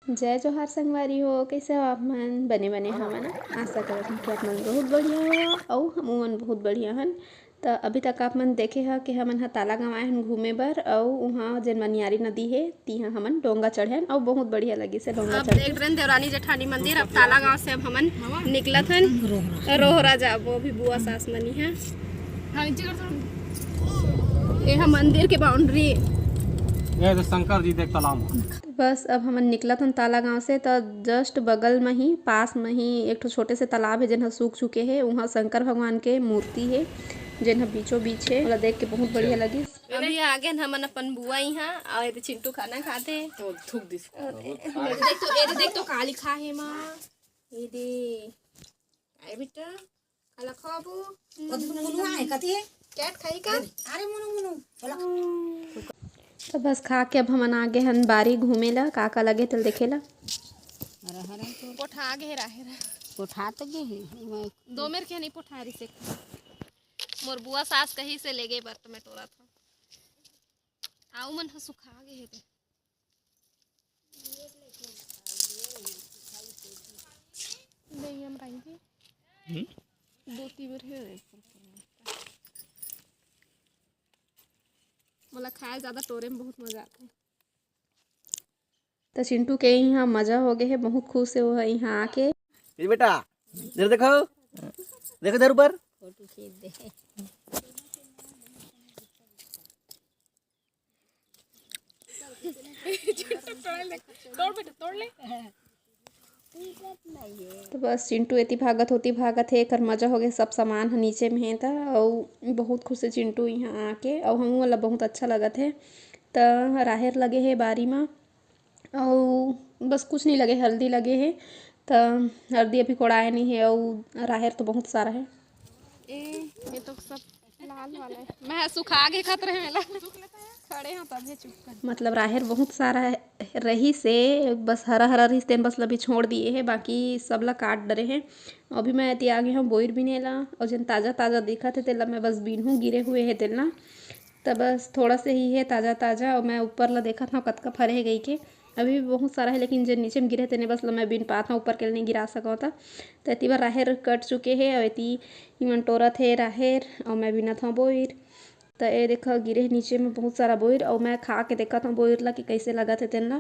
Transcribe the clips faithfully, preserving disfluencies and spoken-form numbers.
जय जोहार संगवारी हो, कइसे हो आप मन? बने बने हव ना? आशा करत हन कि आप मन बहुत बढ़िया हो अउ हमू मन बहुत बढ़िया हन। त अभी तक आप मन देखे ह कि हमन ह ताला गाँव आए हन घूमे बर, अउ उहाँ जेन मनियारी नदी हे, तिहाँ हमन डोंगा चढ़ेन, अउ बहुत बढ़िया लगिस हे डोंगा अब चढ़ के। देख रहे हैं देवरानी जेठानी मंदिर। अब ताला गाँव से अब हमन निकलत हन रोहरा जाबो, अभी बुआ सास मनी है। हाँ, नीचे कर थोड़ा। ये है मंदिर के बाउंड्री। ये तो शंकर जी देख तालाब। बस अब हमन निकलत हन ताला गाँव से, त just बगल म ही, पास म ही एक ठो छोटे से तालाब हे, जेन ह सूख चुके हे। उहाँ शंकर भगवान के मूर्ति हे, जेन ह बीचों बीच हे। ओला देख के बहुत बढ़िया लगिस। अभी आ गेन हमन अपन बुआ इहाँ, अउ एदे चिंटू खाना खाथे। तो थूक दिस। एदे देख तो, एदे देख तो का लिखा हे माँ। एदे, आए बेटा। काला खाबो? कथी मुनमुन आए, कथी हे? कैट खाई का? अरे, अरे मुनु, मुनु, चला। त बस खा के अब हमन आ गे हन बारी घूमे ला, का का लगे तेल देखे ला। हरा हरा तो पोठा गे हे राहेर। पोठा तो गे हे, मैं दो मेर के नहीं पोठा रिसे। मोर बुआ सास कही से ले गे बर त मैं टोरा था। आऊ मन ह सुखा गे हे ते। दही हम राई के हम्म? दो तीबर हे। मोला खाए ज्यादा टोरे में बहुत मजा आथे। त चिंटू के इहाँ मजा हो गे हे, बहुत खुश हे वो ह इहाँ आके। ए बेटा, इधर देखो, देखो इधर ऊपर। फोटो खींच दे। तोड़ बेटा, तोड़ ले। तो बस चिंटू एती भागत होती भागत हे, एकर मजा हो गे, सब सामान ह नीचे में हे त, अउ बहुत खुश हे चिंटू इहाँ आके, अउ हमू ला बहुत अच्छा लगत हे। त राहेर लगे हे बारी म, अउ बस कुछ नहीं लगे, हल्दी लगे हे, त हल्दी अभी कोड़ाए नहीं हे, अउ राहेर तो बहुत सारा हे। ए, ये तो सब लाल वाला है। मैं सुखा के खत रहे मेला। खड़े हो तब ये चुप कर। मतलब राहेर बहुत सारा है, रही से बस हरा हरा रही से तेन बस ल अभी छोड़ दिए है, बाकी सब ला काट डरे है। अभी मैं एती आगे हूँ बोइर बिने ला, और जन ताजा ताजा दिखत है तेला मैं बस बीनहूँ, गिरे हुए है तेला। त बस थोड़ा से ही है ताजा ताजा, और मैं ऊपर ला देखत हूँ कतका फरे है गई के। अभी भी बहुत सारा है, लेकिन जे नीचे में गिरे तेने बस ल मैं बीन पात हूँ, ऊपर के ल नहीं गिरा सकौं त। त एती बर राहेर कट चुके है, और एती इमन टोरत हे राहेर, अउ मैं बिनत हौं बोइर। त ए देखा, गिरे हे नीचे में बहुत सारा बोइर, अउ मैं खा के देखत हौं बोइर ला कि कइसे लगत हे तेन ला।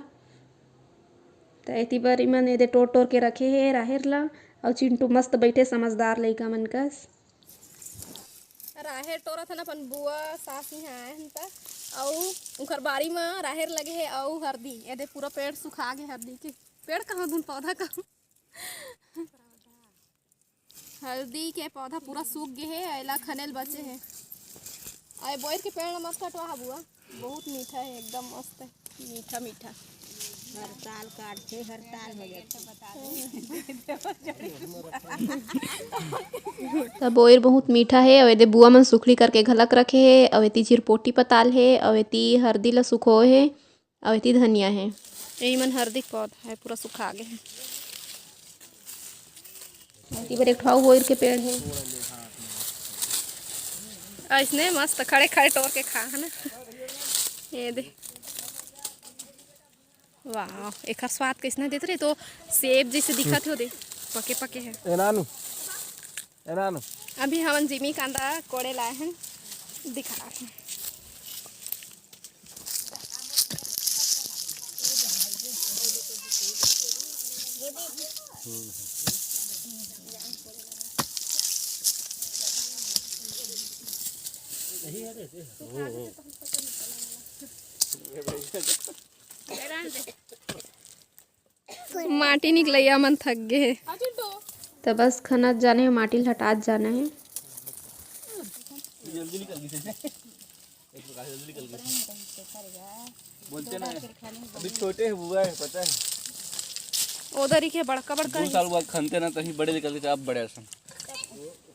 त एती बर इमन एदे टोर टोर के रखे हे राहेर ला, अउ चिंटू मस्त बइठे समझदार लइका मन कस। राहेर टोरत हन अपन बुआ सास इहाँ आए हन त, अउ उंखर बारी म राहेर लगे हे अउ हरदी, एदे पूरा पेड़ सुखा गे हरदी के। पेड़ कहाँ धुन, पौधा कहाँ? हल्दी के पौधा पूरा सूख गे हे, एला खने ल बचे हे। अउ ए बोइर के पेड़ ल मत कटवा हा बुआ, बहुत मीठा हे, एकदम मस्त हे, मीठा मीठा। हर साल काटथे, हर साल हो जाथे। त बोइर बहुत मीठा हे, अउ एदे बुआ मन सुखड़ी करके घलक रखे हे, अउ एती चिरपोटी पताल हे, अउ एती हरदी ल सुखोए हे। अउ एती धनिया हे। यही मन हरदी के पौधा हे, पूरा सुखा गे हे। एती बर एक ठो अउ बोइर के पेड़ हे। अइसने मस्त खड़े खड़े टोर के खा, है ना? ये दे। वाह, एकर स्वाद कइसना देत रे, तो सेब जइसे दिखत हे, ओ दे, पके पके हे। ए नानू, ए नानू। अभी हमन जिमी कांदा कोड़े लाए हन, दिखा। माटी निकलैया मन थक गे हे। त बस खनत जाने, माटी ल हटात जाना हे। बोलते ना, अभी छोटे हे बुआ हे, पता हे। ओदरी के बड़का बड़का दो साल बाद खनते ना, तहीं बड़े निकल के, अब बड़े असन।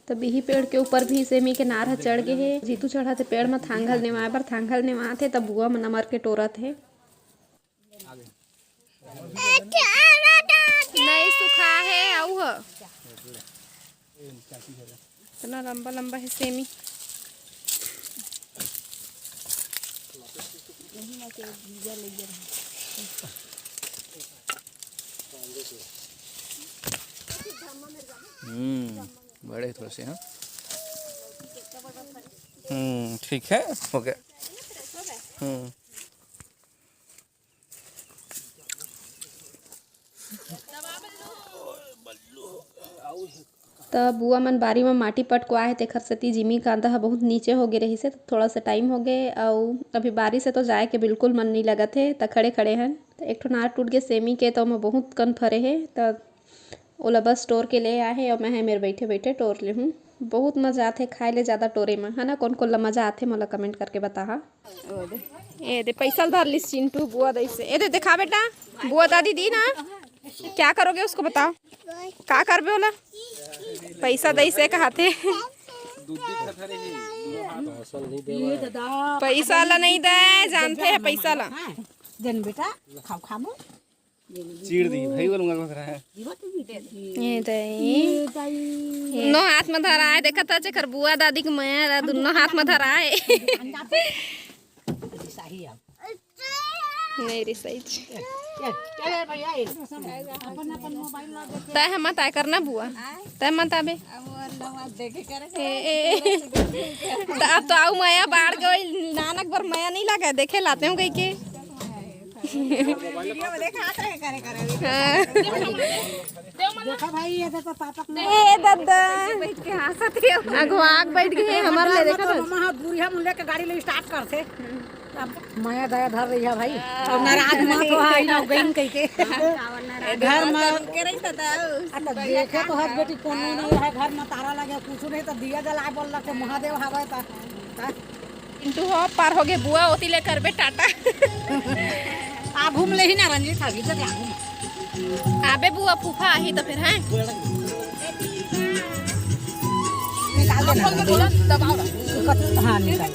त बिही पेड़ के ऊपर भी सेमी के नार ह चढ़ गे हे। जीतू चढ़त हे पेड़ म थांगल नेवाए बर, थांगल नेवात हे, त बुआ मन अमर के टोरत हे। नहीं सुखा हे, अउ ह। इतना लंबा लंबा हे सेमी। हम्म, बड़े थोड़े से, हाँ। हम्म, ठीक है, हो गया। हम्म। त बुआ मन बारी म माटी पटको आए हे, तेखर सेती जिमी कांदा ह बहुत नीचे हो गे रहिस हे, त थोड़ा सा टाइम हो गे। अउ अभी बारिश हे तो जाए के बिल्कुल मन नइ लगत हे, त खड़े खड़े हन। त एक ठो नार टूट गे सेमी के, त ओमा बहुत कन फरे हे, त ओला बस टोर के ले आए हे, अउ मैं हे मेर बइठे बइठे टोर ले हूँ। बहुत मजा आथे खाए ले जादा टोरे म, है ना? कोन कोन ला मजा आथे, मोला कमेंट करके बताहा। ए दे, पैसा ल धर लिस चिंटू, बुआ दइसे। ए दे, देखा बेटा, बुआ दादी दी ना, क्या करोगे उसको बताओ, का करबे ओला? पैसा दइसे कहाथे। पैसा ला नहीं दे, जानते हैं पैसा ला। जन बेटा, खाओ खाबो। चीड़ दी भाई, बोलूंगा कौन सा है। ये दई। दुनो हाथ में धराए, देखत ह जेकर बुआ दादी के मया ला दुनो हाथ में धराए। नहीं रे सही। तय हम मत आए करना बुआ, तय मत आबे। ए, ए, ए। त अब तो आऊ मया बाढ़ गई, नानक बर मया नहीं लगा, देखे लाते हो कहीं के। हाँ। देखो भाई, ये देखो पापा के ए दादा, अगवा के बैठ गए हमारे ले, देखो तो। मम्मा, हाँ, दूरी हम लेके गाड़ी ले स्टार्ट करते। अब मया दया धर रही है भाई, और नाराज मत हो, आई ना गई कह के। घर में के रही था। अच्छा, देखे तो हर बेटी कोनो नहीं है घर में, तारा लगे कुछ नहीं तो दिया जला बोल रखे महादेव हवे तो। पिंटू हो, पार हो गे बुआ, ओती ले करबे टाटा। आगू में लेही ना रंजीत, अभी तो आगू में। आबे बुआ, फूफा आही तो फिर, हैं? निकाल देना। खोल के बोला, दबाओ ना। हाँ, निकाल।